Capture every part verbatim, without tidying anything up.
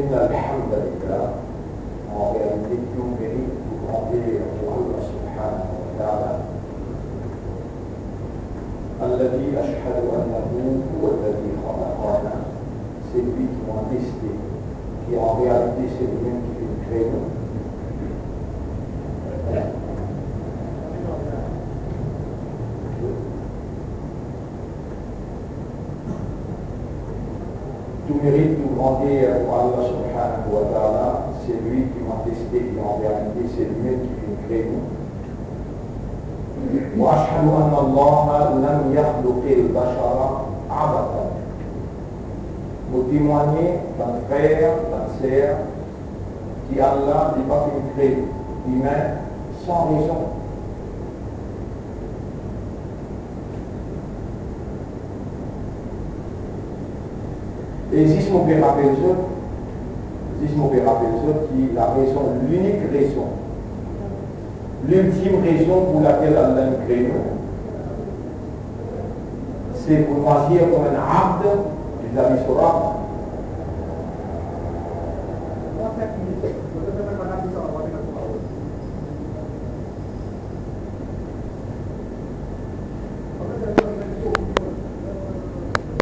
إن الحمد لله. En réalité, tout mérite, tout grandeur pour Allah subhanahu wa ta'ala. الذي أشهد أنه هو الذي خلقنا. C'est lui qui m'a testé, qui en réalité, c'est lui-même qui fait créer. Tout mérite, tout grandeur pour Allah subhanahu wa ta'ala, c'est lui qui m'a testé, qui en réalité, c'est lui-même qui fait créer nous. وأشهد أن الله لم يخلق البشر عبثا. Mo temwagne, bann frer, bann ser, ki Allah li pa finn kree imin san rezon. E zis mo pe rapel zot, zis mo pe rapel zot ki larezon, linik rezon, liltim rezon pou lakel Allah inn kree nou, se pou nou azir kouma enn abd vizavi so Rab.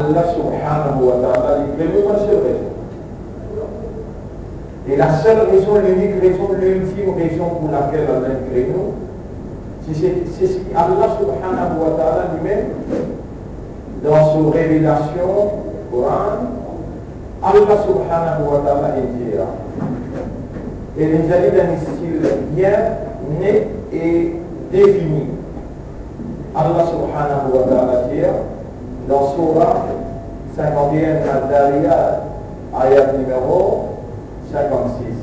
Allah subhanahu wa ta'ala, li kree nou pou enn sel rezon. E lasel rezon, linik rezon, liltim rezon pou lakel Allah inn kree nou, se, se, se seki Allah subhanahu wa ta'ala limem, dan so revelasion, Koran, Allah subhanahu wa ta'ala inn dir, e li inn dir li dan enn stil bien net e defini. Allah subhanahu wa ta'ala dir dan soura cinquante et un Adh-Dhariyat, ayat nimero cinquante-six.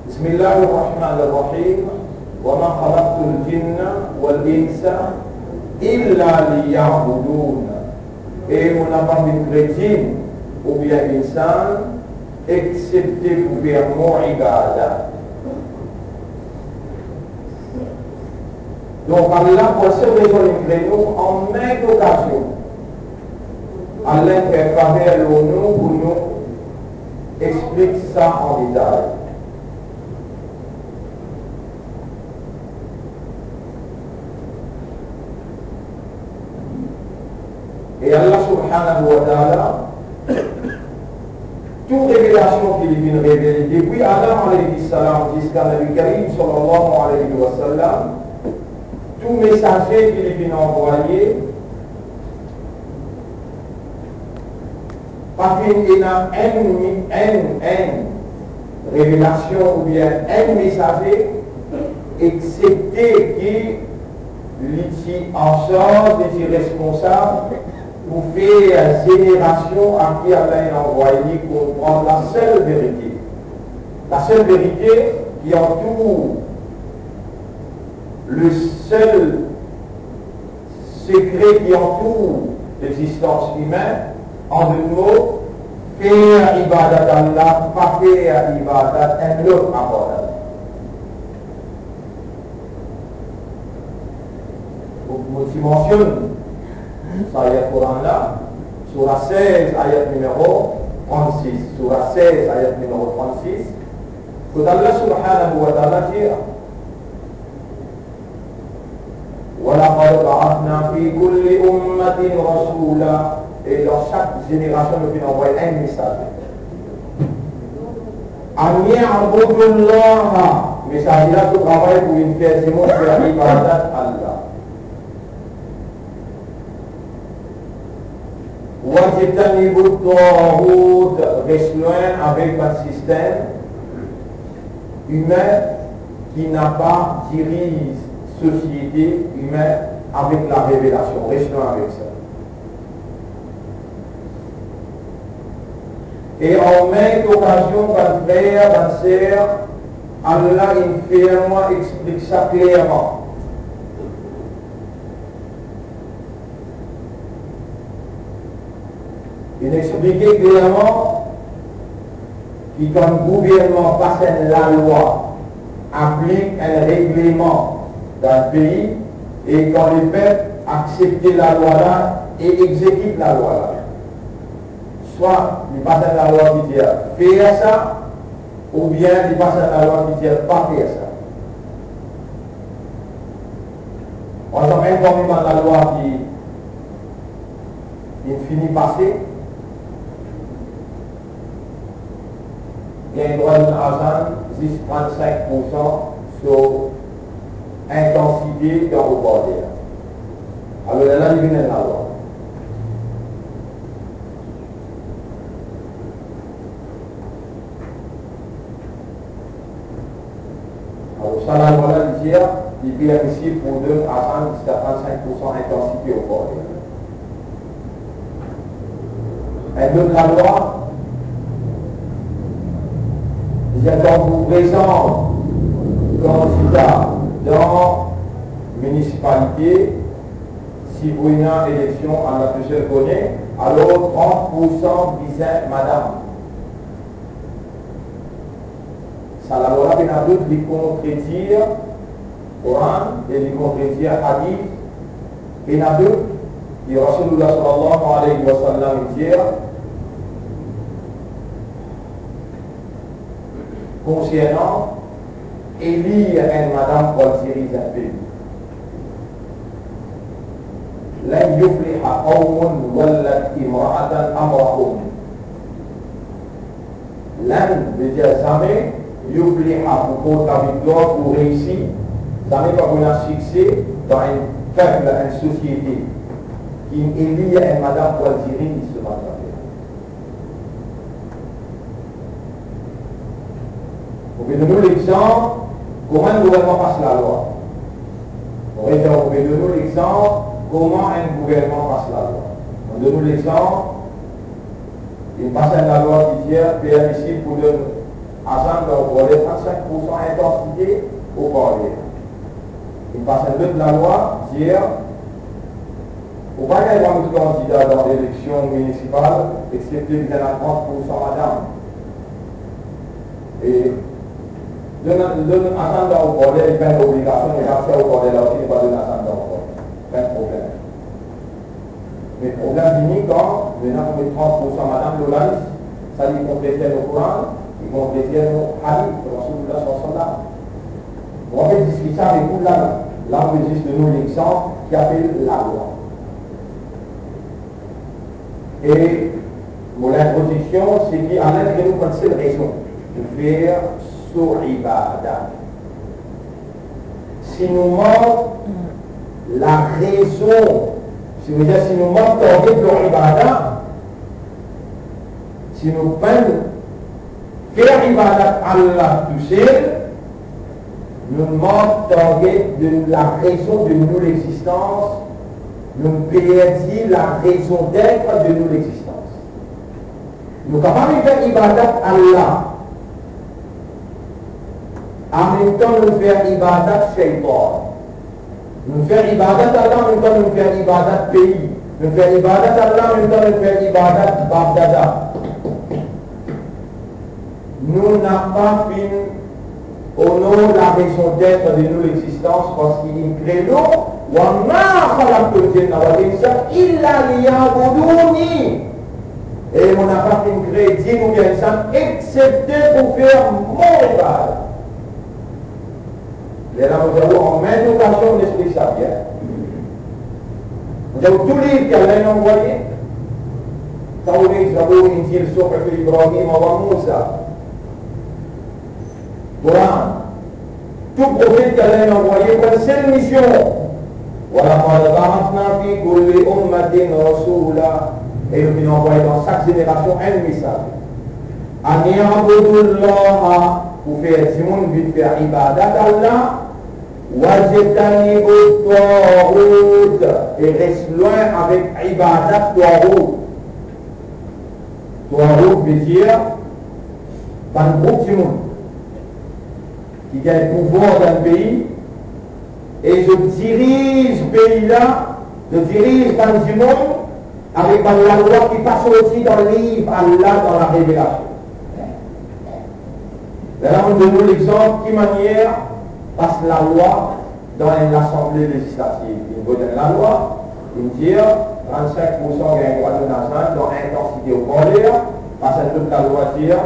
بسم الله الرحمن الرحيم. وما خلقت الجن والإنس إلا ليعبدون. E mo napa finn kree jinn oubien insan, exepte pou fer mwa ibadat. Donk, Allah, pou enn sel rezon li kree nou, an mem okazion, Allah fer faver lor nou pou nou explik sa an detay. E Allah subhanahu wa ta'ala, tou revelasion ki li finn revel depi Adam alayhi salam ziska Nabi Karim sallallahu alayhi wa sallam, tou mesaze ki li finn anvwaye, pa finn ena enn, enn, enn revelasion oubien enn mesaze, exepte ki li ti ansarz, li ti responsab pou fer zenerasion a ki Allah inn anvway li konprann lasel verite. Lasel verite ki antour, le sel sekre ki antour lexistans imin, an dot mo, fer ibadat Allah, pa fer ibadat enn lot apar Allah. Mo, mo ti mansionn sa ayat Koran la, soura sez, ayat nimero trannsis, soura sez, ayat nimero trannsis, kot Allah subhanahu wa ta'ala dir, ولقد بعثنا في كل أمة رسولا. E dan sak zenerasion, nou finn anvway enn mesaze. أن اعبدوا الله. Mesaze la, so travay pou vinn fer dimoun fer ibadat Allah. واجتنبوا الطاغوت, res lwin avek bann sistem imin ki napa diriz sosiete imin avek larevelasion, res lwin avek sa. E an mem okazion, bann frer, bann ser, Allah inn fer mwa explik sa klerman. Inn explike klerman ki kan gouvernman pas enn lalwa, aplik enn regleman dan pei, e kan lepep aksepte lalwa la e exekit lalwa la, Swa li pas enn lalwa ki dir fer sa, oubien li pas enn lalwa ki dir pa fer sa. Par exanp, enn parmi bann lalwa ki, ki fini pase, gagn drwa donn azan zis trant-sink poursan so intansite dan oparler. Alor, lerla li vinn enn lalwa. Alor, sa lalwa la, li dir, li permisib pou donn azan ziska trant-sink poursan intansite oparler. Enn lot lalwa, li dir, kan ou prezant kandida dan minisipalite, si pou ena eleksion, Allah tousel kone, alor trant poursan bizin madam. Sa lalwa la, pena dout, li kontredir Koran e li kontredir hadis. Pena dout ki Rasoulillah sallallahu alayhi wa sallam dir konsernan elir enn madam pou al diriz enn pei, "Lan yufliha qawmun wallat imra'atan amrahum." Lan, vedir zame, yufliha pou port laviktwar, pou reisi, zame pa pou ena sikse dan enn pep, enn sosiete ki elir enn madam pou al diriz so bann zafer. Mo pe donn nou lexanp kouma enn gouvernman pas lalwa. Mo pe donn nou lexanp kouma enn gouvernman pas lalwa. Mo donn nou lexanp, li pas enn lalwa ki dir permisib pou donn azan dan oparler trant-sink poursan intansite oparler. Li pas enn lot lalwa, dir ou pa gagn bann kandida dan eleksion minisipal, exsepte bizin ena trant poursan madam. E donn, donn azan dan oparler, li pa enn obligasion, li pa fer oparler la osi, li pa donn azan dan oparler. Pa enn problem. Me problem vini kan nou ena pou met trant poursan madam lor lalis. Sa li kontredir nou Koran, li kontredir nou hadis Rasoulillah sallallahu alayhi wa sallam. Mo pe diskit sa avek ou la, la mo zis donn nou lexanp ki apel lalwa. E mo lintrodiksion, se ki Allah kree nou pou enn sel rezon, pou fer so ibada. Si nou mank larezon, si nou, si nou mank target lor ibada, si nou pa'nn fer ibadat Allah tousel, nou mank target de larezon de nou lexistans, nou perdi larezon d'être de nou lexistans. Nou kapav fer ibadat Allah, anmemtan nou fer ibadat seytan. Nou fer ibadat Allah, anmemtan nou fer ibadat pei. Nou fer ibadat Allah, anmemtan nou fer ibadat bab dada. Nou napa finn onor larezon d'être de nou lexistans, parski li kree nou, "Wa ma khalaqtul jinna wal insa illa liya'buduni." E mo napa finn kree djinn oubien insan exsepte pou fer mo ibadat. Lerla mo dir ou, an mem okazion, mo explike sa bien. Mo dir ou, tou liv ki Allah inn anvwaye, Tawret, Zabour, Injil, Suhuf Ibrahim wa Musa, Koran, tou profet ki Allah inn anvwaye pou enn sel mision. Wa laqad ba'athna fi kulli ummatin rasula. E nou finn anvwaye dan sak zenerasion enn mesaz. Ani'budullaha, pou fer dimoun vinn fer ibadat Allah, wajtanibut taghut, e res lwin avek ibadat taghut. Taghut vedir bann group dimoun ki gagn pouvwar dan pei, e zot diriz pei la, zot diriz bann dimoun avek bann lalwa ki pa sorti dan liv Allah, dan Larevelasion. Lerla mo donn nou lexanp ki manier pas lalwa dan enn lasanble lezislativ. Li vot enn lalwa, li dir, Trannsenk poursan gagn drwa donn azann dan intensite ou kandida, pas enn lot lalwa dir,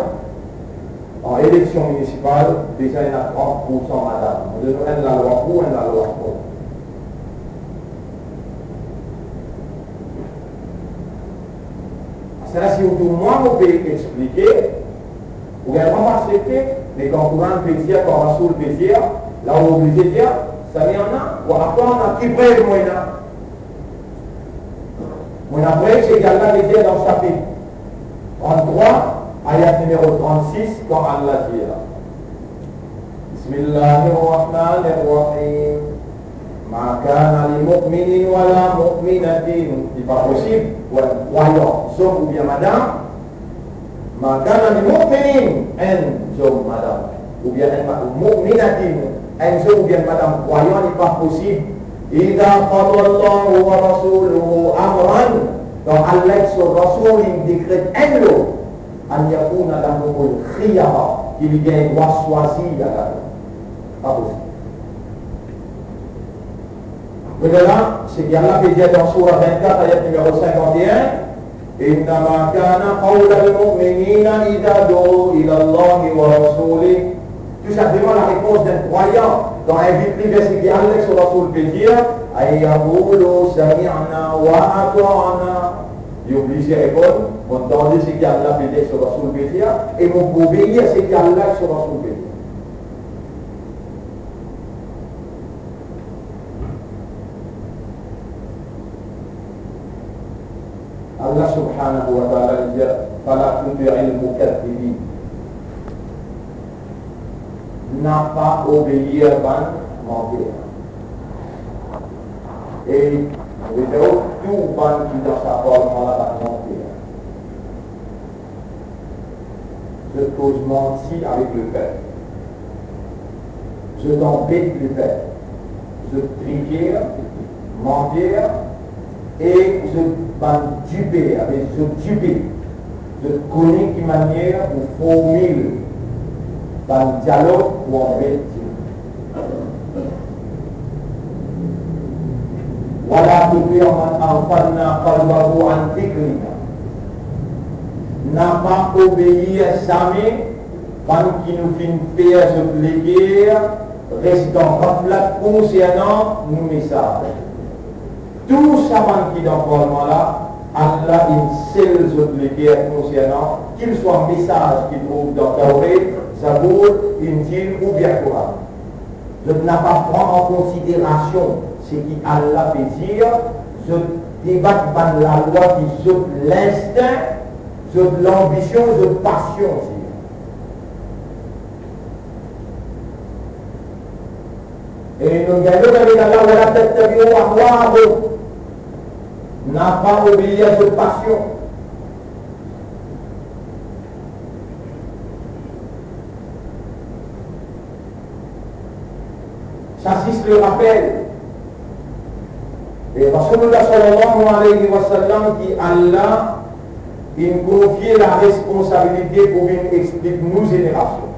an eleksion minisipal, bizin ena trant poursan madam. Mo donn ou enn lalwa pou, enn lalwa kont. Sa la, si ou tou mwa, mo pe explike, ou gagn drwa pa aksepte, me kan Koran pe dir, kan Rasoul pe dir, la ou oblize dir, sami'na wa ata'na, ki prev mo ena? Mo ena prev seki Allah pe dir dan sapit tranntrwa, ayat nimero trannsis, kan Allah dir la, Bismillahir Rahmanir Rahim. Ma kana li mu'minin wala mu'minatin. Li pa posib pou enn krwayan, zom oubien madam, Ma kana li mu'minin, enn zom, madam, oubien enn ma-, mu'minatin, enn zom oubien madam krwayan, li pa posib. Iza qada Allahu wa rasuluhu amran, kan Allah ek so Rasoul inn dekret enn lord, an yakuna lahumul khiyara, ki li gagn drwa swazir ladan. Pa posib. Apre la, seki Allah pe dir dan soura vennkat, ayat nimero sinkant-e-enn, Innama kana qawlal mu'minina iza du'u ilallahi wa rasulih. Tou sinpleman, larepons d'enn krwayan, kan invit li ver seki Allah ek so Rasoul pe dir, an yaqulu sami'na wa ata'na. Li oblize reponn, mo tande seki Allah pe dir, so Rasoul pe dir, e mo pou obeir seki Allah ek so Rasoul pe dir. Allah subhanahu wa ta'ala dir, fala tuti'il mukazzibin. Na pa obeir bann manter. E, tou bann ki dan sa parlman la, bann manter. Zot koz manti avek lepep. Zot anbet lepep. Zot triker, manter, e zot bann dipe, avek zot dipe. Zot kone ki manier pou formil bann dialog pou anbet dimoun. Wala tuti' man aghfalna qalbahu an dhikrina. Na pa obeir zame bann ki nou finn fer zot leker res dan ghaflat konsernan nou mesaz. Tou sa bann ki dan parlman la, Allah inn sel zot leker konsernan, kilswa mesaz ki trouv dan Tawret, Zabour, Injil oubien Koran. Zot napa pran an konsiderasion seki Allah pe dir, zot debat bann lalwa ki zot linstin, zot lanbision, zot pasion dir. E nou gagn lot avek Allah, wala tattabi'u ahwa'ahum. Napa obeir zot pasion. Sa zis le rapel. E Rasoulullah sallallahu alayhi wa sallam ki Allah inn konfie laresponsabilite pou vinn explik nou zenerasion.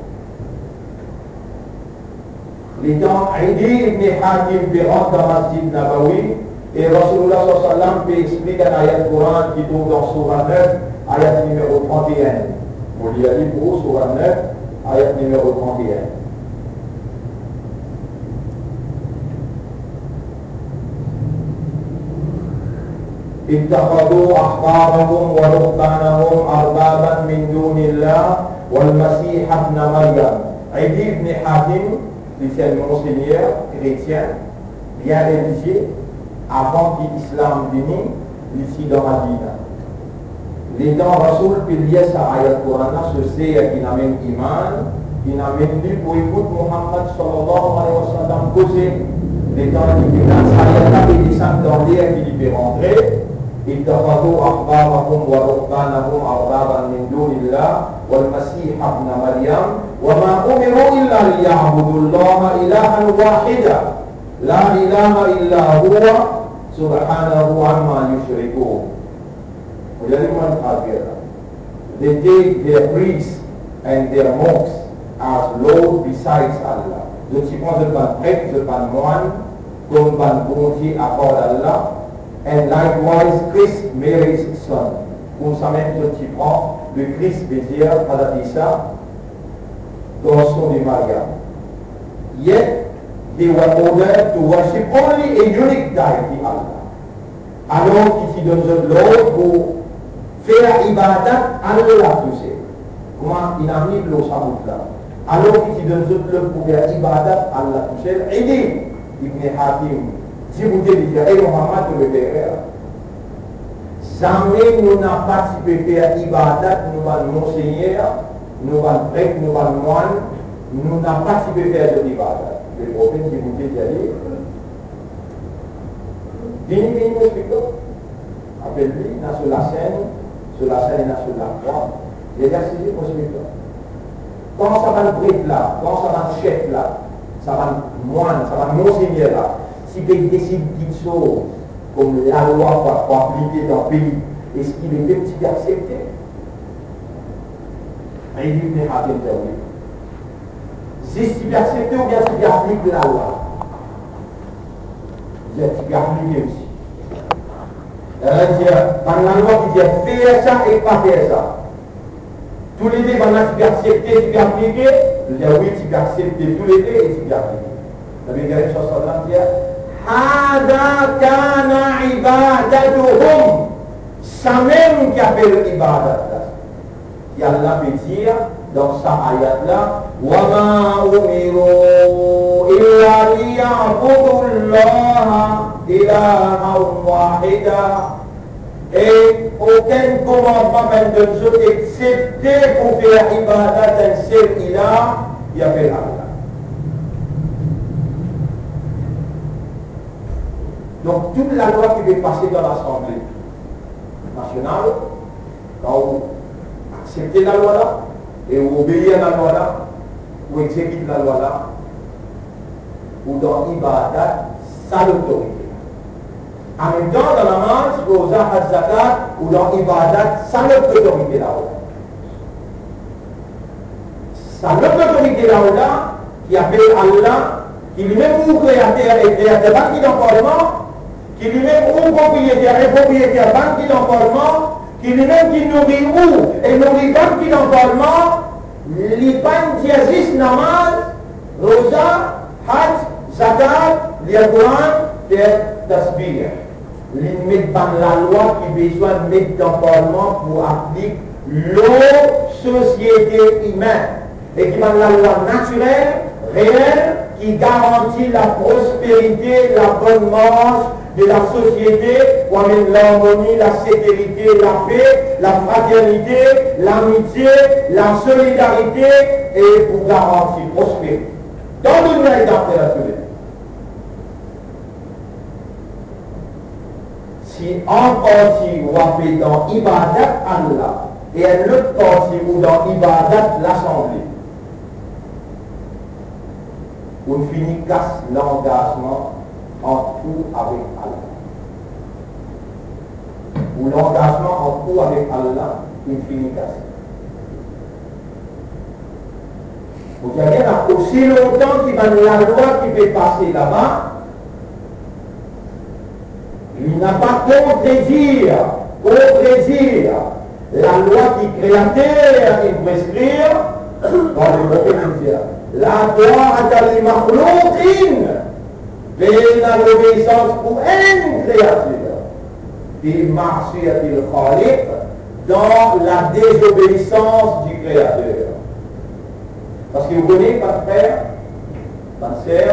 Letan Adi ibn Hatim pe rant dan Masjid Nabawi, e Rasoulullah sallallahu alayhi wa sallam pe explik enn ayat Koran ki trouv dan soura nef, ayat nimero trant-e-enn. Mo lir li pou ou, soura nef, ayat nimero trant-e-enn. Ittakhadhu ahbarahum wa ruhbanahum arbaban min dunillah wal Masih ibn Maryam. Adi ibn Hatim, li ti enn monsegner kretien, bien relizie, avan ki Islam vini, li ti dan Madina. Letan Rasoul pe lir sa ayat Koran la, so zer ki inn amenn iman, inn amenn li pou ekout Muhammad sallallahu alayhi wa sallam koze. Letan li pe tann sa ayat la pe desann dan ler ki li pe rantre, ittakhadhu ahbarahum wa ruhbanahum arbaban min dunillah wal Masih ibn Maryam, wa ma umiru illa liya'budullaha ilahan wahida, la ilaha illa huwa, subhanahu amma yushrikun. Regardez comment il traduit là. They take their priests and their monks as lord besides Allah. Zot ti pran zot bann pret, zot bann mwann, kom bann bondie apar Allah, And likewise Christ Mary's son. Koumsamem zot ti pran le Christ, vedir Hazrat Isa, garson de Mariam. Yet they were ordered to worship only a unique deity, Allah. Alor ki ti donn zot lord pou fer ibadat Allah tousel. Kouma inn ariv lor sa bout la? Alor ki ti donn zot lord pou fer ibadat Allah tousel, Adiy ibn Hatim diboute, li dir, "E Muhammad, to pe fer, zame nou napa ti pe fer ibadat nou bann monsegner, nou bann pret, nou bann mwann, nou napa ti pe fer zot ibadat." Leprofet diboute, dir li, "Vini, vini, mo explik twa." Apel li, ena so lasenn, so lasenn ena so lakrwa. Li dir, "Asize, mo explik twa. Kan sa bann pret la, kan sa bann sef la, sa bann mwann, sa bann monsegner la, ti pe desid kiksoz kom lalwa pou, pou aplike dan pei, eski lepep ti pe aksepte?" Adiy ibn Hatim dir wi. Zis ti pe aksepte oubien ti pe aplik lalwa? Li dir ti pe aplike osi. Li dir, bann lalwa ki dir fer sa e pa fer sa, toulede bann la ti pe aksepte, ti pe aplike? Li dir wi, ti pe aksepte toulede e ti pe aplike. Nabi Karim sallallahu alayhi wa sallam dir, "Hadha kana ibadatuhum." Samem ki apel ibadat la. Ki Allah pe dir dan sa ayat la, "Wa ma umiru illa liya'budullaha ilahan wahida." E okenn komandman pa'nn donn zot exsepte pou fer ibadat enn sel ilah, ki apel Allah. Donk, tou lalwa ki pe pase dan Lasanble Nasional, kan ou aksepte lalwa la e ou obeir lalwa la, ou exekit lalwa la, ou dan ibadat sa lotorite la. Anmemtan, dan namaz, roza, haj, zakat, ou dan ibadat sa lot lotorite la. Sa lot lotorite la, ki apel Allah, ki limem ou kreater e kreater bann ki dan parlman, ki limem ou proprieter e proprieter bann ki dan parlman, ki limem ki nouri ou e nouri bann ki dan parlman, li pa'nn dir zis namaz, roza, haj, zakat, lir Koran, fer tasbih. Li met bann lalwa ki bizin met dan parlman pou aplik lor sosiete imin, e ki bann lalwa natirel, reel, ki garanti laprosperite, labonn mars de lasosiete, pou amenn larmoni, lasekirite, lape, lafraternite, lamitie, lasolidarite, e pou garanti prosperite dan dimoun la e dan later. Si enn parti ou ape dan ibadat Allah e enn lot parti ou dan ibadat Lasanble, ou fini kas langazman ant ou avek Allah. Ou langazman ant ou avek Allah, ou fini kas. Ou dir bien la, osi lontan ki bann lalwa ki pe pase laba, li napa kontredir, kontredir lalwa ki Kreater inn preskrir, kan Leprofet inn dir, "La ta'ata li makhlouqin", pena lobeisans pou enn kreatir, fi ma'siyatil Khaliq, dan ladezobeisans di Kreater. Parski ou kone, bann frer, bann ser,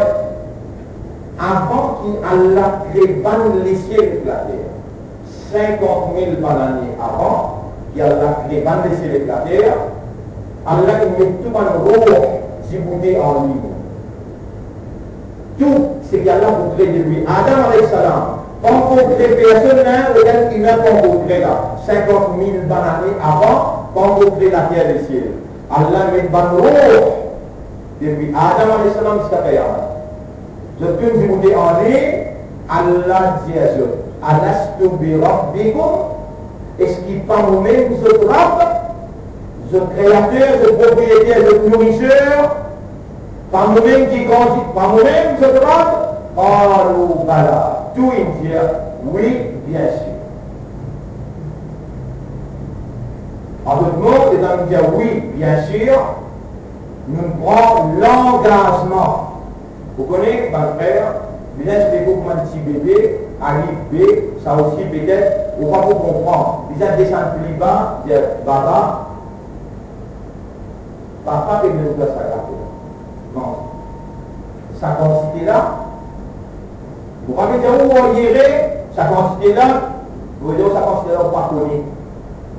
avan ki Allah kre bann lesiel ek later, sinkant mil bann ane avan ki Allah kre bann lesiel ek later, Allah inn met tou bann rou diboute an li. Tou seki Allah pou kre depi Adam alayhis salam, pankor kre personn, okenn imin pankor kre la, sinkant mil bann ane avan, pankor kre later, lesiel. Allah met bann rou depi Adam alayhis salam ziska Kiyamat. Zot tou diboute an li, Allah dir zot, "Alastu bi rabbikum?" Eski pa momem zot Rab, zot Kreater, zot Proprieter, zot Nouriser? Pa momem ki grandi, pa momem zot Rab? Qalu bala. Tou inn dir, wi, Bien sir. An dot mo, letan nou dir wi, bien sir, nou pran langazman. Ou kone, bann frer, bizin explik ou kouma enn ti bebe, alif, be, sa osi petet, ou pa pou konpran. Bizin desann pli ba, dir, baba, papa pe donn twa sa gato la. Non. Sa kantite la, ou pa pe dir, ou, ou ere, sa kantite la, ou dir, sa kantite la, ou pa kone.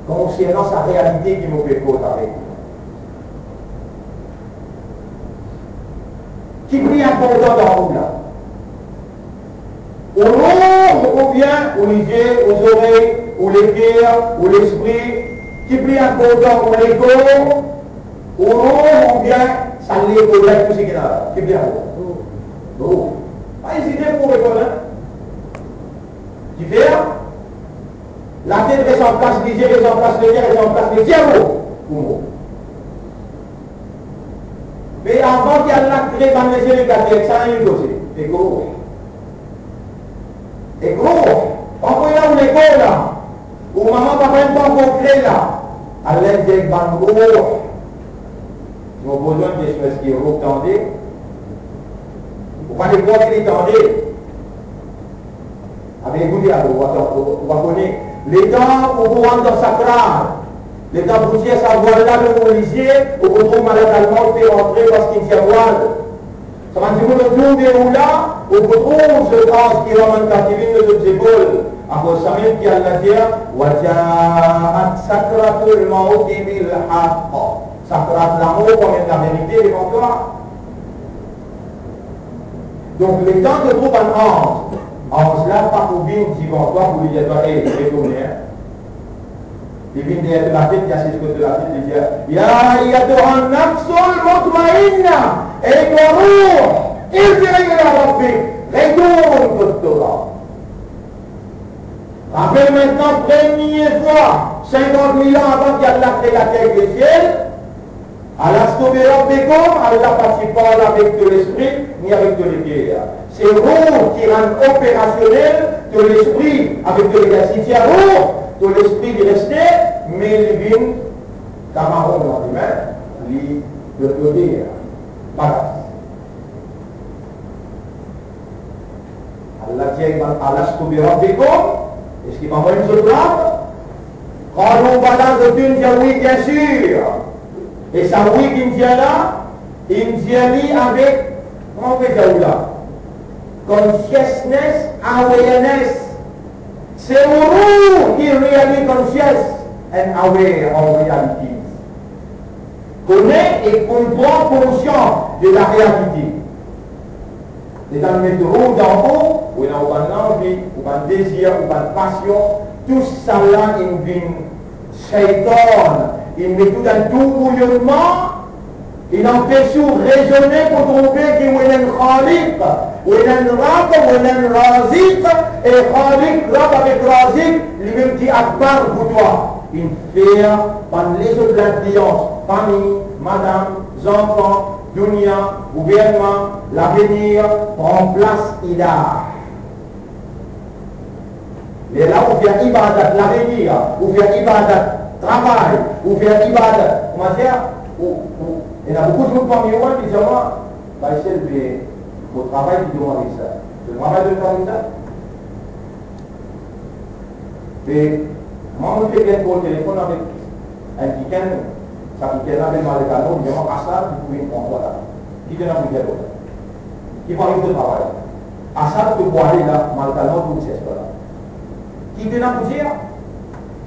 Konsernan sa realite ki mo pe koz avek ou. Ki pli inportan dan ou la? Ou rouh oubien ou lizie, ou zorey, ou leker, ou lespri? Ki pli inportan, ou lekor, ou rouh oubien sa lekor la, tou seki ena la? Ki pli inportan? Rouh. Pa ezite pou reponn, hein? Kifer? Latet res an plas, lizie res an plas, leker res an plas, leker rouh pou mor. Me avan ki Allah kre bann lizie, li kapav dir sa, inn koze, lekor. Lekor, pankor ena ou lekor la, ou mama papa inn pankor kre la, Allah dir bann rouh. Mo poz ou enn kestion, eski rouh tande? Ou pa lekor ki li tande? Abe, ekoute, abe, ou, ou, ou, ou pa kone. Letan ou pou rant dan sakrat, letan pou tir sa vwal la lor ou lizie, ou pou trouv malak al mort pe antre parski inn tir vwal. Sa bann dimoun otour de ou la, ou pou trouv zot anz kiram katibin lor zot zepol. Akoz samem ki Allah dir, "Wa ja'at sakratul mawti bil haqq." Sakrat lamor pou amenn laverite devan twa. Donk, letan to trouv bann anz, anz la pa pou vinn divan twa pou li dir twa, "Ey, retourne, hein." Li vinn deryer to latet, li asiz kot to latet, li dir, "Ya ayyatuhan nafsul mutmainna, ey twa rouh, irji'i ila rabbik, retourn kot to Rab." Rapel aster, premie fwa, sinkant mil an avan ki Allah kre later ek lesiel, alastu bi rabbikum, Allah pa ti parl avek to lespri ni avek to leker. Se rouh ki rann operasionel to lespri avek to leker. Si ti ena rouh, to lespri li reste, me li vinn kamaron dan to lame, li lot kote, balas. Allah dir, "Alastu bi rabbikum, eski pa mwa zot Rab?" Qalu bala, zot inn dir, "Wi, bien sir." E sa wi ki inn dir la, inn dir li avek, kouma nou pe dir la, consciousness, awareness. Se ou rouh ki really conscious and aware of realities. Kone e konpran, konsian de larealite. Letan nou met rouh dan ou, ou ena ou bann lanvi, ou bann dezir, ou bann pasion, tou sala inn vinn Seytan, inn met ou dan tourboulionnman, inn anpes ou rezone pou trouve ki ou ena enn Khaliq, ou ena enn Rab, ou ena enn Raziq, e Khaliq, Rab avek Raziq, limem ki Akbar pou twa. Inn fer bann lezot linflians, fami, madam, zanfan, dounia, gouvernman, lavenir, pran plas Ilah. Lerla ou fer ibadat, lavenir, ou fer ibadat, travay, ou fer ibadat, kouma dir, ou, ou, ena boukou dimoun parmi ou ki dir mwa, "Faisal, me mo travay ki donn mwa sa. Mo travay donn mwa sa." E mwa, mo fer enn kol telefonn avek enn kikenn, sa kikenn la apel Malik Almouth, li dir mwa, "Asad, li pou vinn pran twa la." Ki to ena pou dir lor la? Ki pou ariv to travay? Asad, to pou ale la, Malik Almouth pou sers twa la. Ki to ena pou dir?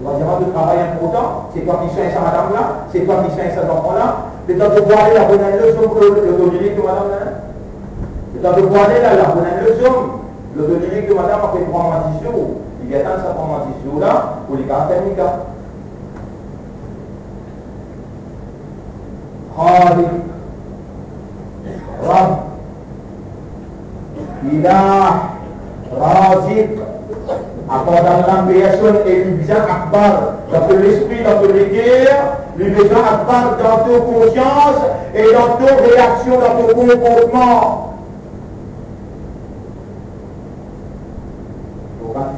To va dir mwa to travay inportan, se twa ki swagn sa madam la, se twa ki swagn sa zanfan la. Letan to pou ale la, pou ena enn lot zom pou lo, lo, lo to lilie to madam la, hein? Letan to pou ale la, la, pou ena enn lot zom. Lo to lilie to madam apre trwa mwa, dis zour, li gagn sa trwa mwa, dis zour la, pou li kapav fer nika. Khaliq, Rab, Ilah, Raziq, apar d'Allah personn, e li bizin Akbar dan to lespri, dan to leker, li bizin Akbar dan to konsians e dan to reaksion, dan to konportman.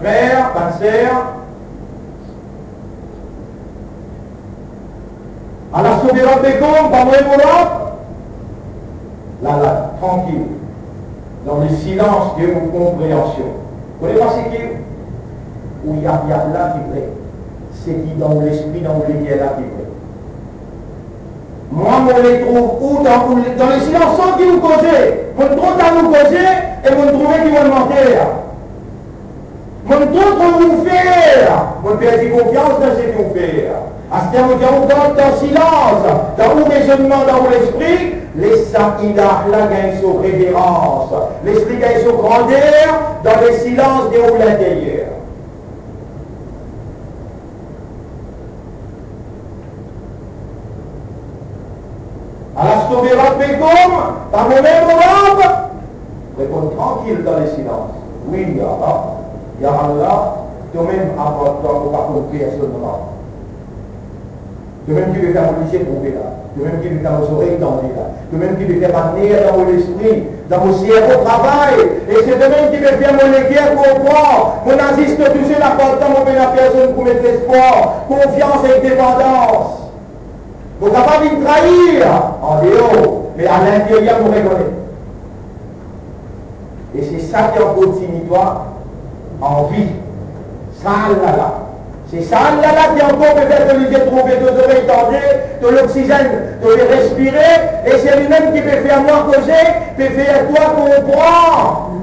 Frer, bann ser, alastu bi rabbikum, pa mwa mo Rab? La, la, trankil, dan le silans de ou konpreansion. Kone pa seki ou Yahya la ki pre, seki dan ou lespri, dan ou leker la ki pre. Mwa, mo le trouv ou dan, ou le, dan le silans san ki ou koze. Mo trouv tann ou koze e mo trouve ki mo manti. Mo trouv kouma ou fer, mo perdi konfians dan seki ou fer. Aster mo dir ou, gard dan silans, dan ou rezonnman, dan ou lespri, les sa ilah la gagn so reverans, les li gagn so grander dan le silans de ou linteryer. Alastu bi rabbikum, pa mwa mo Rab? Reponn trankil dan le silans. Wi, ya Rab, ya Allah, tomem apar twa mo pa konn personn Rab. Tomem ki pe fer mo lizie trouve la, tomem ki pe fer mo zorey tande la, tomem ki pe fer bann ner dan mo lespri, dan mo servo travay, e se tomem ki pe fer mo leker konpran. Mo nazis to tousel, apar twa mo pena personn pou met lespwar, konfians ek depandans. Mo kapav vinn trair andeor, me alinteryer mo rekonet. E se sa ki ankor tini twa an vi. Sa lala. Se sa lala ki ankor pe fer to lizie trouve, to zorey tande, to loksizenn to pe respire, e se limem ki pe fer mwa koze, pe fer twa konpran.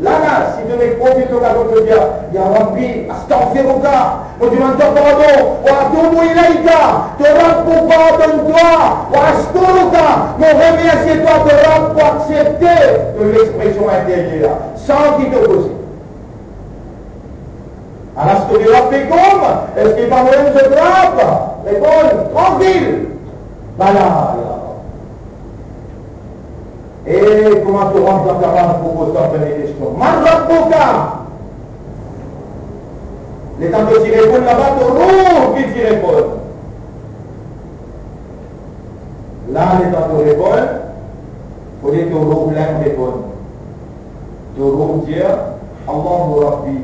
Lala, si to nek profit lokazion, to dir, ya Rabbi, astaghfiruka, mo dimann twa pardon, wa atubu ilayka, to Rab pou pardonn twa, wa ashkuruka, mo remersie twa, to Rab pou aksepte to lexpresion interyer la, san ki to koze. Alastu bi rabbikum, eski pa mwa zot Rab? Reponn, trankil. Bala, ya Rab. E kouma to rant dan kaz pou poz twa premie kestion, man rabbuka? Letan to ti reponn laba, to rou ki ti reponn. La, letan to reponn, fode to rou linn reponn. To rou dir, Allahu Rabbi,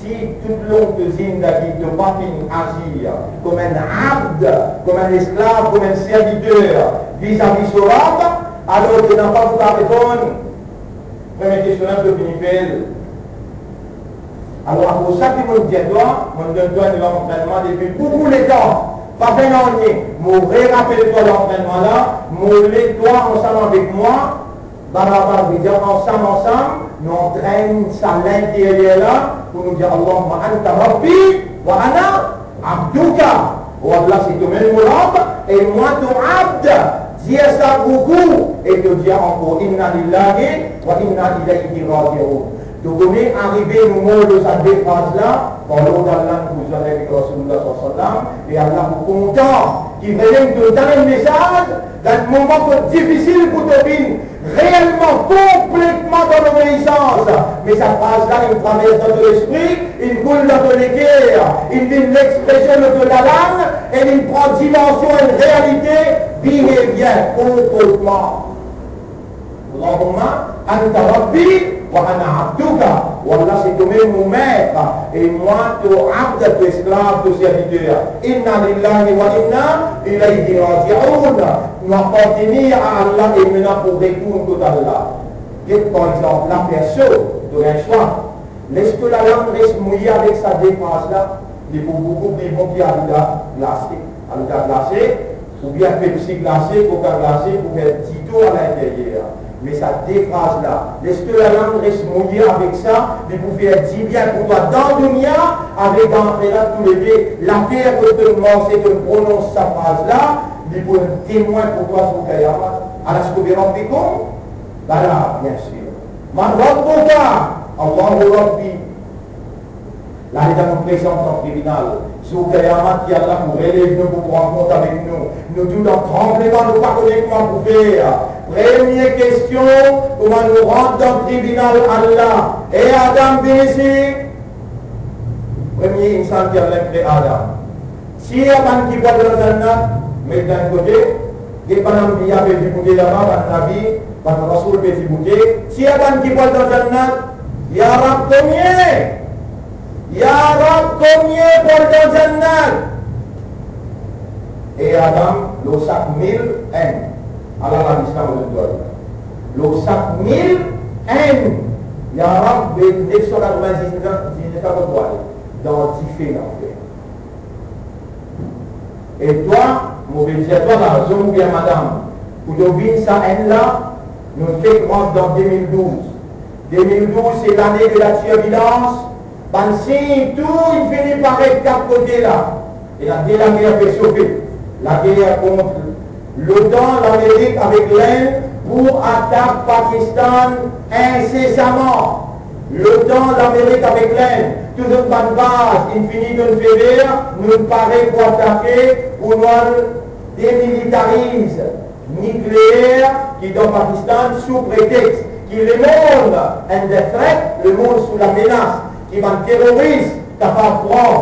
si toutlong to zindagi to pa finn azir kouma enn abd, kouma enn esklav, kouma enn serviter vizavi so Rab, alor to napa pou kapav reponn premie kestion la to fini fer. Alor, akoz sa ki mo dir twa, mo donn twa enn lantrennman depi boukou letan, pa fer nanye, mo rerapel twa lantrennman la, mo le twa ansam avek mwa, Barabar, vedir ansam, ansam, nou antrenn sa linteryer la pou nou dir, Allahumma anta rabbi wa ana abduka. O Allah, se tomem mo Rab e mwa to abd. Dir sa boukou e to dir ankor, inna lillahi wa inna ilayhi raji'un. To kone, arive nou mor lor sa de fraz la, par lord Allah, nou pou zwenn avek Rasoulillah sallallahu alayhi wa sallam, e Allah pou kontan ki vremem to tann enn mesaz dan enn moman kot difisil pou to vinn reelman, konpletman dan lobeisans. Me sa fraz la, inn travers dan to lespri, inn koul dan to leker, inn vinn lexpresion lor to lalang, e inn pran dimansion enn realite, behavior, konportman. Allahumma anta rabbi wa ana abduka. O Allah, se tomem mo met, e mwa to abd, to esklav, to serviter. Inna lillahi wa inna ilayhi raji'un. Nou apartenir a Allah e nou ena pou retourn kot Allah. Get par exanp, laperson, to gagn swaf. Les to lalang res mouye avek sa de fraz la, li pou boukou pli bon ki alida glase. Alida glase, oubien Pepsi glase, Coca glase, pou fer ditour alinteryer. Me sa de fraz la, les to lalang res mouye avek sa, li pou fer dibien pou twa dan dunya, avek dan axirat toulede. Later kot to marse, to pronons sa fraz la, li pou enn temwin pou twa zour kiyamat. Alastu bi rabbikum? Bala, biensir. Man rabbuka? Allahu Rabbi. La, letan nou prezant dan tribinal, zour kiyamat, ki Allah pou relev nou, pou pran kont avek nou. Nou tou dan tranbleman, nou pa kone kouma pou fer. Premie kestion, kouma nou rant dan tribinal Allah, "E Adam, vinn isi." Premie insan ki Allah kre, Adam. Tir bann ki pou al dan Jannat, met dan enn kote, get bann anbiya pe diboute laba, bann nabi, bann rasoul pe diboute. Tir bann ki pou al dan Jannat, Ya Rab, konbien? Ya Rab, konbien pou al dan Jannat? E Adam, lor sak mil, enn. Ala lalis la mo donn twa. Lor sak mil, enn. Ya Rab, be nef san katrovin-diznef, diznef la kot pou ale? Dan dife lanfer. E twa, mo pe dir twa, garzon oubien madam, pou to vinn sa enn la, nou fek rant dan de mil douz. De mil douz, se lane de la tirbilans, bann sign tou inn fini paret kat kote la. Ena de lager pe sofe. Lager kont l'OTAN, Lamerik avek Lenn pou atak Pakistan insesaman. L'OTAN, Lamerik avek Lenn, tou zot bann baz inn fini donn fe ver, nou pare pou atake, pou nou al demilitariz nikleer ki dan Pakistan sou pretex ki lemond and the threat, lemond sou lamenas ki bann teroris kapav pran,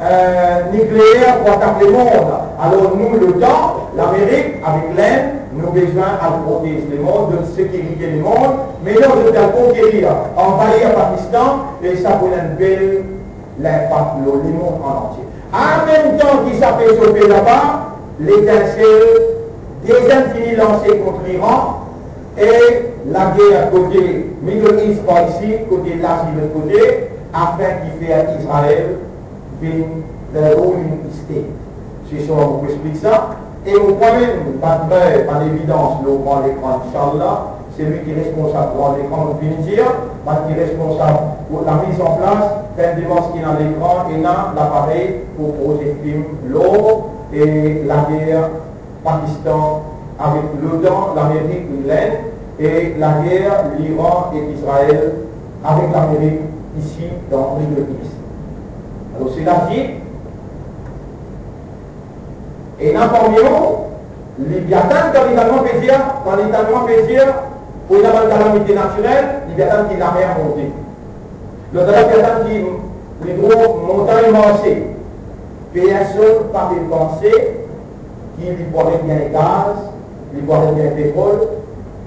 eh, nikleer pou atak lemond. Alor nou, l'OTAN, Lamerik avek Lenn, nou bizin al protez lemond, donn sekirite lemond, me non, zot al konkerir, anvayir Pakistan, e sa pou ena enn bel linpak lor lemond an antie. An mem tan ki sa pe sofe laba, letinsel deziem fini lanse kont Liran, e lager kote Middle East par isi, kote Lazi lot kote, afin ki fer Izrael vinn the ruling state. Se sa mo pou explik sa. E mo krwar mem bann pref, bann evidans lor gran lekran, inshallah, selwi ki responsab gran lekran, mo finn dir, bann ki responsab pou lamiz an plas, fer demars ki ena lekran, ena laparey pou proze fim lor, e lager Pakistan avek l'OTAN, Lamerik, Lenn, e lager Liran ek Izrael avek Lamerik isi dan Middle East. Alor, se Lazi, ena parmi nou, Leviatan, kan li talman pe dir, kan li talman pe dir, pou ena bann kalamite natirel, Leviatan ki lamer monte. Lot la, Leviatan ki, li trouv montagn marse. Personn pa pe panse ki li pou aret gagn gaz, li pou aret gagn petrol.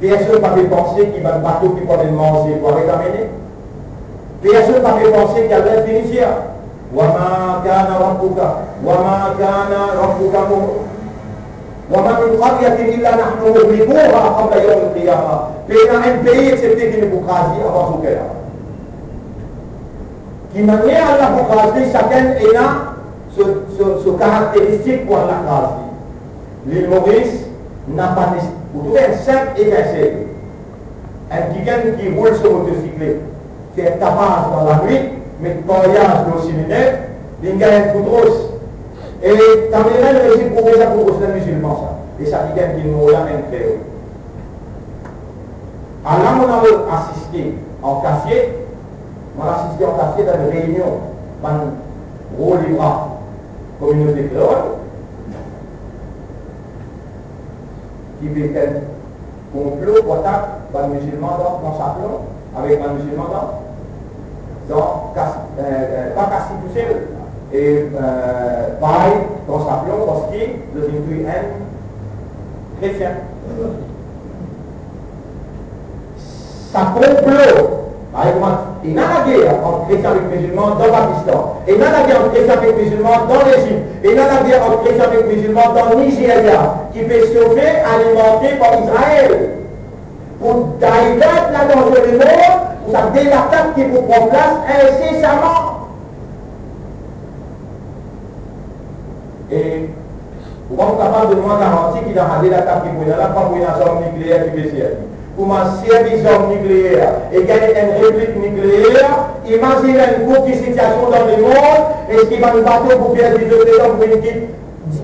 Personn pa pe panse ki bann bato ki pou amenn manze pou aret amene. Personn pa pe panse ki al fini dir, "Wa ma kana rabbuka, wa ma kana rabbuka mu-, wa ma min qaryatin illa nahnu muhlikuha qabla yawmil qiyamah." Pena enn pei exsepte ki nou pou kraz li avan zour kiyama. Ki manier Allah pou kraz li, sakenn ena so, so, so karakteristik pou Allah kraz li. Lil Moris napa ni, ou trouve enn sinp etinsel. Enn kikenn ki roul so motosiklet, fer tapaz dan lanwit, met paryaz lor siminet, linn gagn enn kout ros. E kameran resi prouve sa kout ros la mizilman sa. E sa kikenn ki mor la enn kreol. Ala mo al asiste an kasiet, mo al asiste an kasiet dan enn reynion bann gro lebra kominote kreol ki pe fer konplo pou atak bann mizilman dan Kan Saplon, avek bann mizilman dan, dan Kas-, eh, eh, pa Kasiet tousel, e, eh, Bay, Kan Saplon, parski zot inn touy enn kretien. Sa konplo, par exanp, ena lager ant kretien avek mizilman dan Pakistan, ena lager ant kretien avek mizilman dan Lezip, ena lager ant kretien avek mizilman dan Nizeria, ki pe sofe, alimante par Izrael, pou divert latansion lemond pou sa de latak ki pou pran plas insesaman. E kouma ou kapav donn mwa garanti ki dan sa de latak ki pou ena la, pa pou ena zarm nikleer ki pe servi? Kouma servi zarm nikleer e gagn enn replik nikleer, imazinn enn kou ki sitiasion dan lemond, eski bann bato pou perdi zot letan pou vinn kit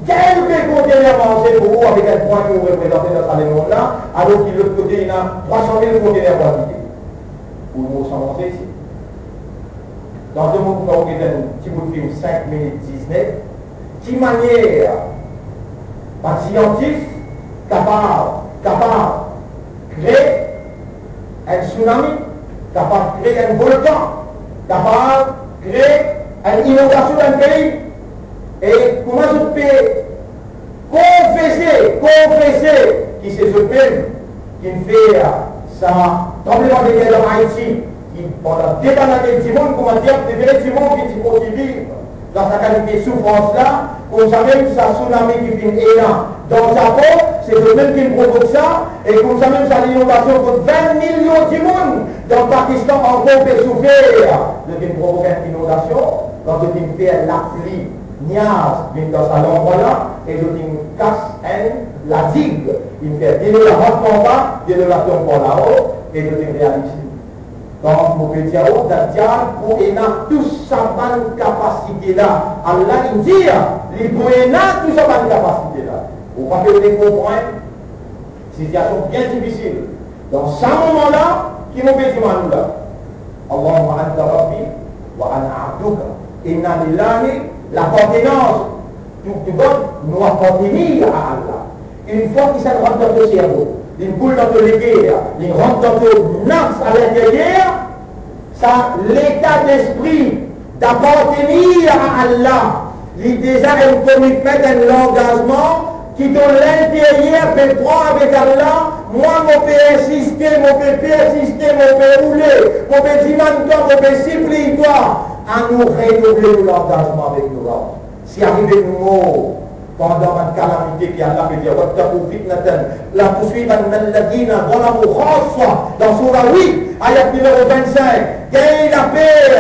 kelke kontener manze pou ou avek enn pwin ki ou reprezante dan sa lemond la, alor ki lot kote ena trwa san mil kontener pou al kite? Ou mor san manze isi. Tanto mo pou fer ou get enn ti bout fim, sink minit diznef, ki manier bann siantifik kapav, kapav kre enn tsunami, kapav kre enn volkan, kapav kre enn inondasion dan enn pei. E kouma zot pe konfese, konfese ki se zot mem ki finn fer sa tranblemandeter dan Ayiti, Pandan de bann ane dimoun, kouma diab, prefere dimoun ki ti kontign viv dan sa kalite soufrans la, koumsamem sa sounami ki finn ena dan Zapo, se zot mem ki finn provok sa, e koumsamem sa linondasion kot vin milion dimoun dan Pakistan ankor pe soufer. Zot finn provok enn inondasion, kan zot finn fer lapli, niaz vinn dan sa landrwa la, e zot finn kas enn ladig, finn fer delo la rant par anba, delo la tom par lao, e zot finn realize. Donk, mo pe dir, Dajal pou ena tou sa bann kapasite la. Allah inn dir, li pou ena tou sa bann kapasite la. Ou pa pe konpran sitiasion bien difisil. Dan sa moman la, ki mo pe dimann ou la? Allahumma anta rabbi wa ana abduka. Inna lillahi, lapartenans. Tou, tou bann, nou apartenir a Allah. Enn fwa ki sa rant dan to servo, li koul dan to leker, li rant dan to nafs alinteryer, sa leta lespri d'apartenir a Allah, li deza enn commitment, enn langazman ki to linteryer pe pran avek Allah. Mwa, mo pe insiste, mo pe persiste, mo pe roule, mo pe dimann twa, mo pe sipliy twa, anou renouvle nou langazman avek nou Rab. Si arive nou mor pandan bann kalamite ki Allah pe dir, "Wattaqu fitnatan la tusibanna alladhina zalamu khassa," dan soura wit, ayat nimero vinn-sink, gagn laper,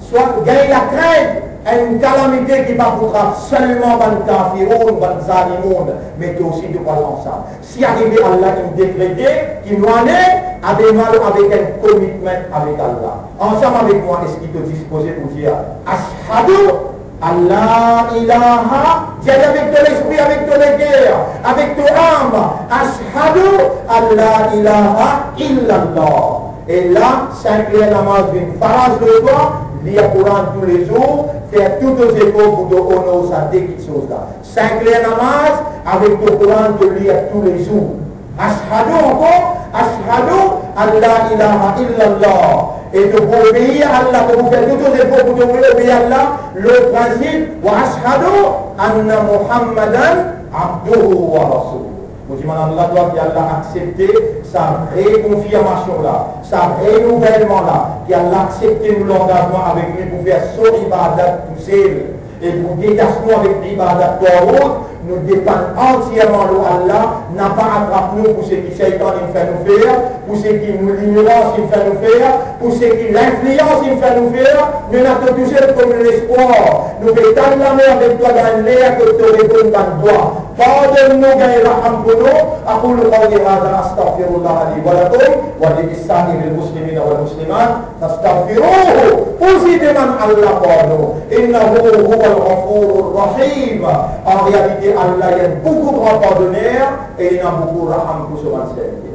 swa gagn lakrint, enn kalamite ki pa pou trap selman bann kafiroun, bann zalimoun, me to osi to pou al ansam. Si arive Allah inn dekrete ki nou ale, abe nou al avek enn commitment avek Allah. Ansam avek mwa, eski to dispoze pou dir, "Ashhadu an la ilaha," dir li avek to lespri, avek to leker, avek to am, "Ashhadu an la ilaha illallah." E la, sink ler namaz vinn faraz lor twa, lir Koran toulezour, fer tou to zefor pou to onor sa de kiksoz la. Sink ler namaz, avek to Koran to lir toulezour. Ashhadu ankor, ashhadu an la ilaha illallah. E to pou obeir Allah, to pou fer tou to zefor pou to obeir Allah, lor prinsip, wa ashhadu anna Muhammadan abduhu wa rasuluh. Mo dimann Allah, twa ki Allah aksepte sa rekonfirmasion la, sa renouvelman la, ki Allah aksepte nou langazman avek li pou fer so ibadat tousel. E pou detas nou avek ibadat twaghut, nou depann antierman lor Allah, napa atrap nou pou seki Seytan inn fer nou fer, pou seki nou lignorans inn fer nou fer, pou seki linflians inn fer nou fer, nou ena to tousel kom lespwar. Nou pe tann lame avek twa dan enn ler kot to reponn bann dwa. Pardonn nou, gagn raham pou nou. Aqulu qawli hadha, astaghfirullaha li wa lakum, wa li sairil muslimina wal muslimat. Fastaghfiruhu, osi demann Allah pardon. Innahu huwal ghafurur rahim. An realite, Allah li enn boukou gran pardoner e li ena boukou raham pou so bann serviter.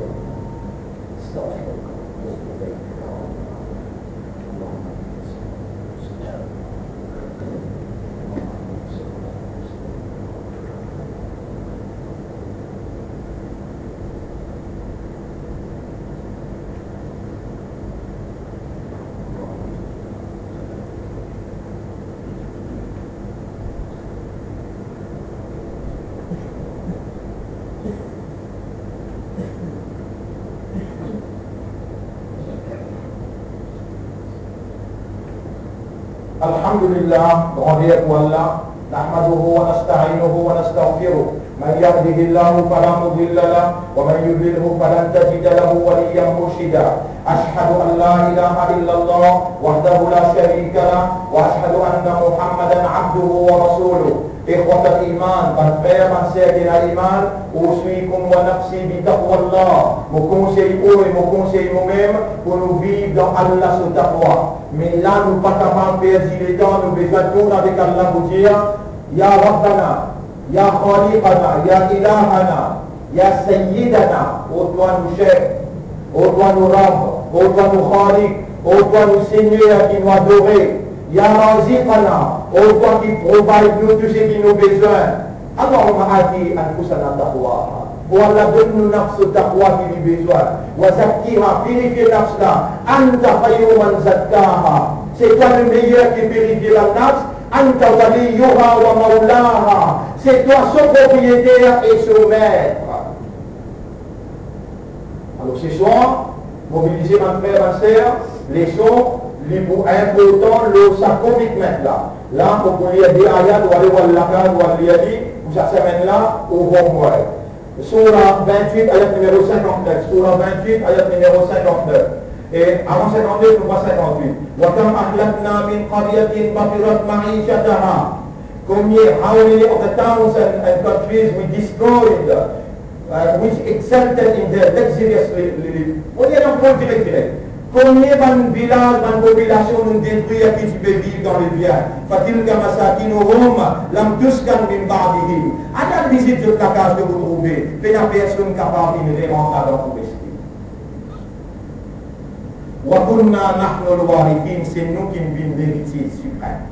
Alhamdulillah, grander pou Allah. نحمده ونستعينه ونستغفره. من يهده الله فلا مضل له، ومن يضلله فلن تجد له وليا مرشدا. أشهد أن لا إله إلا الله وحده لا شريك له، وأشهد أن محمدا عبده ورسوله. إخوة الإيمان, bann frer, bann ser ki ena iman, أوصيكم ونفسي بتقوى الله. Mo konsey ou e mo konsey momem pou nou viv dan Allah so taqwa. Me la nou pa kapav perdi letan, nou bizin tourn avek Allah pou dir, Ya Rabbana, Ya Khaliqana, Ya Ilahana, Ya Sayyidana, o twa nou Chef, o twa nou Rab, o twa nou Khaliq, o twa nou Segner ki nou adore, Ya Raziqana, o twa ki provide nou tou seki nou bizin. Allahumma ati anfusana taqwaha. O Allah, donn nou nafs so taqwa ki li bizin. Wa zakkiha, pirifie nafs la. Anta khayru man zakkaha. Se twa le meyer ki pirifie la nafs. Anta waliyuha wa mawlaha. Se twa so propriyeter e so met. Alor, se swar, mobilize bann frer, bann ser, Leson, li pou inportan lor sa commitment la. La, ou pou lir de ayat, ou ale, ou al lakaz, ou al lir li, pou sa semenn la, ou homework. Soura vintwit, ayat nimero sinkantnef. Soura vintwit, ayat nimero sinkantnef. E avan sinkantnef, nou pran sinkantwit. Wa kam ahlakna min qaryatin batirat ma'ishataha. Combien, how many of the towns and, and countries we destroyed, uh, which exulted in their luxurious li-, li-, li-, on est dans le direct, direct. Combien bann vilaz, bann popilasion nou detrir ki ti pe viv dan lebien? Fatilka masakinuhum lam tuskan min ba'dihim. Al al vizit zot lakaz, to pou trouve, pena personn kapav vinn rerant ladan pou reste. Wa kunna nahnul warithin, se nou ki vinn leritie siprem.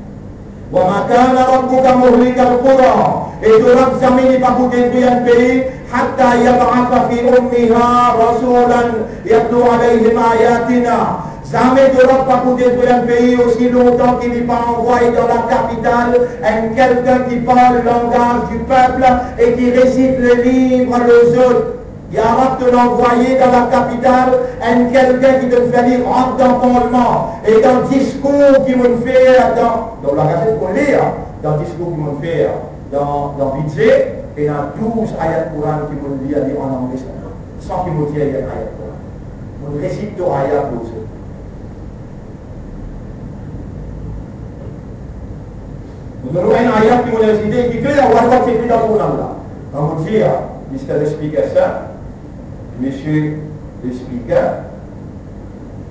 Wa ma kana rabbuka muhlikal qura, e to Rab zame li pa pou detrir enn pei, hatta yab'atha fi ummiha rasulan yatlu alayhim ayatina. Zame to Rab pa pou detrir enn pei osi lontan ki li pa anvwaye dan lakapital enn kelkenn ki parl langaz di pep e ki resit leliv lor zot. Ya Rab, to'nn anvwaye dan lakapital enn kelkenn ki to'nn fer li rant dan parlman, e dan diskour ki mo'nn fer dan, dan lagazet mo'nn lir, dan diskour ki mo'nn fer dan, dan bidze, ena douz ayat Koran ki mo'nn lir li an angle selman, san ki mo dir enn ayat Koran. Mo'nn resit tou ayat lor zot. Mo'nn donn enn ayat ki mo'nn resite, ki kler, ou al gete dan zournal la. Kan mo dir, Mister le Speaker, sir, Monsieur le Speaker,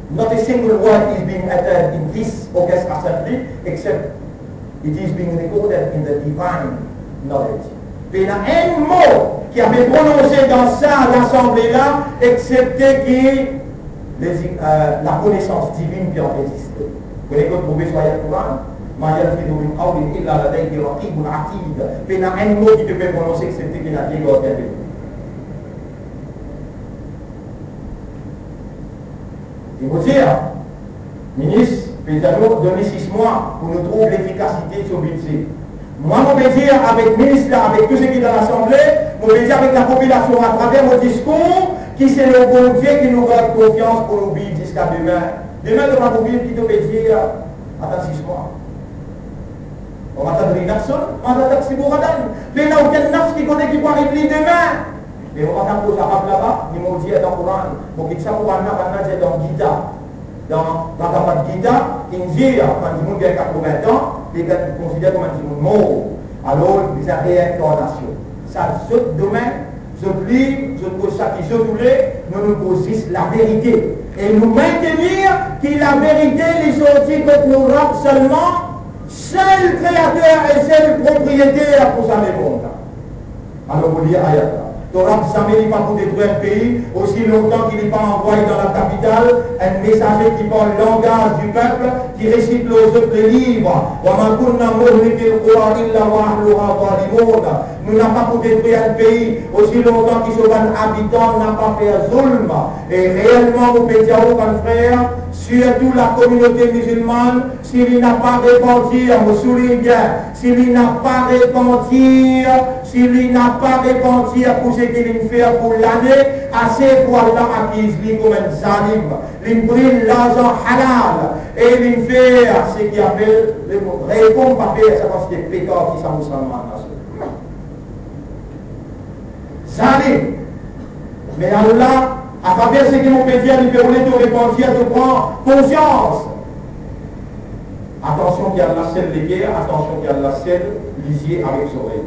not a single word is being uttered in this august assembly except it is being recorded in the divine knowledge. Pena enn mo ki a pe prononse dan sa lasanble la, exsepte ki les, euh, lakonesans divin pe anrezistre. Kone kot trouve sa ayat Koran? Ma yalfizu min qawlin illa ladayhi raqibun atid. Pena enn mo ki to pe prononse exsepte ki ena de gardien de li. E mo dir, minis, pe dir nou, donn li sis mwa pou nou trouv lefikasite so bidze. Mwa, mo pe dir avek minis la, avek tou seki dan lasanble, mo pe dir avek lapopilasion atraver mo diskour, ki se lor Bondie ki nou gard konfians pou nou viv ziska demin. Demin, to pa pou viv ki to pe dir, atann sis mwa. Wa ma tadri nafsun madha taksibu ghadan. Pena okenn nafs ki kone ki pou ariv li demin. Me mo pa kapav koz Arab laba, ni mo dir dan Koran. Mo kit sa pou bann la, bann la dir dan Gita. Dan Bhagavad Gita, inn dir, kan dimoun gagn katrovin an, li gagn konsidere kouma enn dimoun mor. Alor, bizin reenkarnasion. Sa zot domin, zot lib, zot koz sa ki zot oule, nou, nou koz zis laverite. E nou mintenir ki laverite, li sorti kot nou Rab selman, sel kreater e sel propriyeter pou sa lemond la. Alor, mo lir ayat la. To Rab zame li pa pou detrir enn pei osi lontan ki li pa anvwaye dan lakapital enn mesaze ki parl langaz di pep, ki resit lor zot leliv. Wa ma kunna muhlikil qura illa wa ahluha zalimun. Nou napa pou detrir enn pei osi lontan ki so bann abitan napa fer zulm. E reelman, mo pe dir ou, bann frer, sirtou lakominote mizilmann, si li napa repanti, mo soulign bien, si li napa repanti, si li napa repanti pou seki linn fer pou lane, ase pou Allah akiz li kouma enn zalim. Linn pran larzan halal e linn fer seki apel, reponn pa fer sa, parski peka ki sa mousalman la. Zalim. Me Allah, atraver seki mo pe dir, li pe oule to repanti, to pran konsians. Atansion ki Allah sel leker, atansion ki Allah sel lizie avek zorey.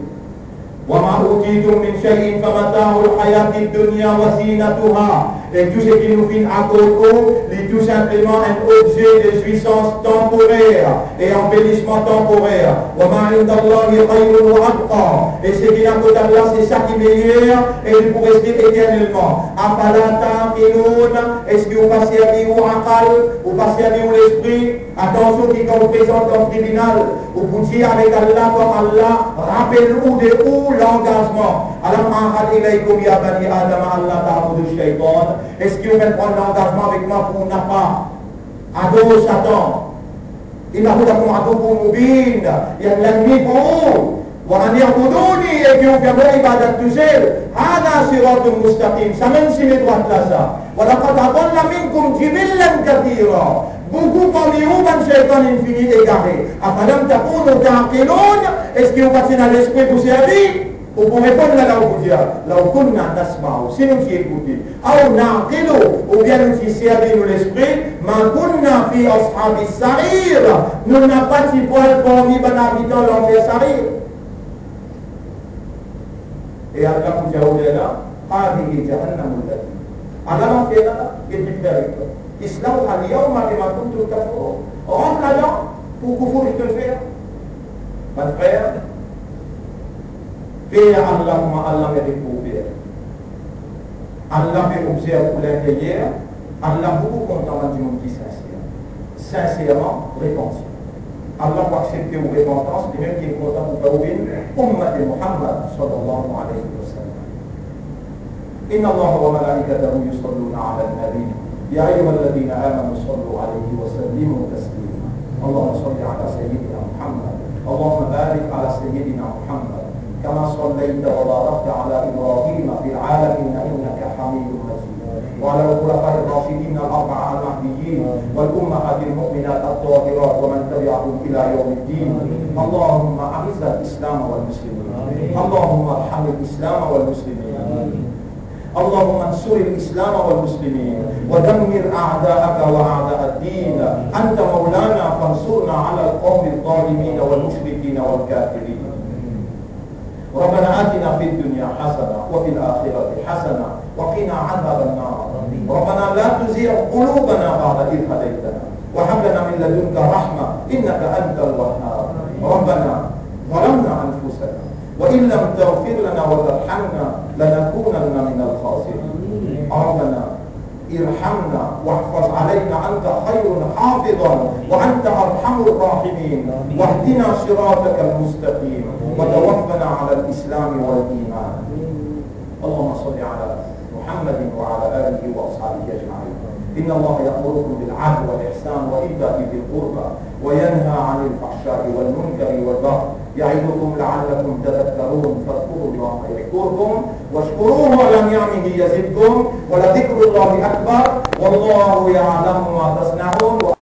Wa ma utitum min shay'in famata'ul hayatid dunya wa zinatuha. E tou seki nou finn akord ou, li tou sinpleman enn obze de zwisans tanporer e anbelisman tanporer. Wa ma indallahi khayrun wa abqa. E seki ena kot Allah, se sa ki meyer e li pou reste eternelman. Afala ta'qilun? Eski ou pa servi ou akal, ou pa servi ou lespri? Atansion ki kan ou prezant dan tribinal, ou pou dir avek Allah, kan Allah rapel ou de ou langazman. Alam ahad ilaykum ya bani Adam alla ta'budu shaytan? Eski ou finn pran langazman avek mwa pou napa ador Satan? Innahu lakum aduwwun mubin, li enn lennmi pou ou. Wa an i'buduni, e ki ou fer mwa ibadat tousel. Hadha siratun mustaqim, sa mem sime drwat la sa. Wa laqad adalla minkum jibillan kathira. Boukou parmi ou bann seytan inn fini egare. Afalam takunu ta'qilun, eski ou pa ti ena lespri pou servi? Ou pou reponn la, la ou pou dir, law kunna nasma'u, si nou ti ekoute, aw na'qilu, oubien nou ti servi nou lespri, ma kunna fi ashabis sa'ir, nou napa ti pou al parmi bann abitan lanfer Sair. E Allah pou dir, "Hadhihi jahannamu allati." Ala lanfer la, e ki fer avek twa. Islawha al-yawma bima kuntum takfurun. Rant ladan pou koufour ki to fer. Bann frer, per Allah kouma Allah merit pou per. Allah pe obzerv ou linteryer, Allah boukou kontan bann dimoun ki sinser. Sinserman repanti. Allah pou aksepte ou repantans, limem ki kontan pou fer ou vinn ummat Muhammad sallallahu alayhi wa sallam. إن الله وملائكته يصلون على النبي، يا أيها الذين آمنوا صلوا عليه وسلموا تسليما. اللهم صل على سيدنا محمد. اللهم بارك على سيدنا محمد كما صليت وباركت على إبراهيم في العالمين إنك حميد مجيد. وعلى الخلفاء الراشدين الأربعة المهديين والأمهات المؤمنات الطاهرات ومن تبعهم إلى يوم الدين. اللهم أعز الإسلام والمسلمين. اللهم ارحم الإسلام والمسلمين. اللهم انصر الإسلام والمسلمين ودمر أعداءك وأعداء الدين. أنت مولانا فانصرنا على القوم الظالمين والمشركين والكافرين. ربنا آتنا في الدنيا حسنة وفي الآخرة حسنة وقنا عذاب النار. ربنا لا تزغ قلوبنا بعد إذ هديتنا وهب لنا من لدنك رحمة إنك أنت الوهاب. ربنا ظلمنا أنفسنا وإن لم تغفر لنا وترحمنا لنكونن من الخاسرين. ربنا ارحمنا واحفظ علينا أنت خير حافظا وأنت أرحم الراحمين واهدنا صراطك المستقيم وتوفنا على الإسلام والإيمان. اللهم صل على محمد وعلى آله وأصحابه أجمعين. إن الله يأمركم بالعدل والإحسان وإيتاء ذي القربى وينهى عن الفحشاء والمنكر والبغي يعظكم لعلكم تذكرون. فاذكروا الله يذكركم واشكروه على نعمه يزدكم ولذكر الله أكبر والله يعلم ما تصنعون.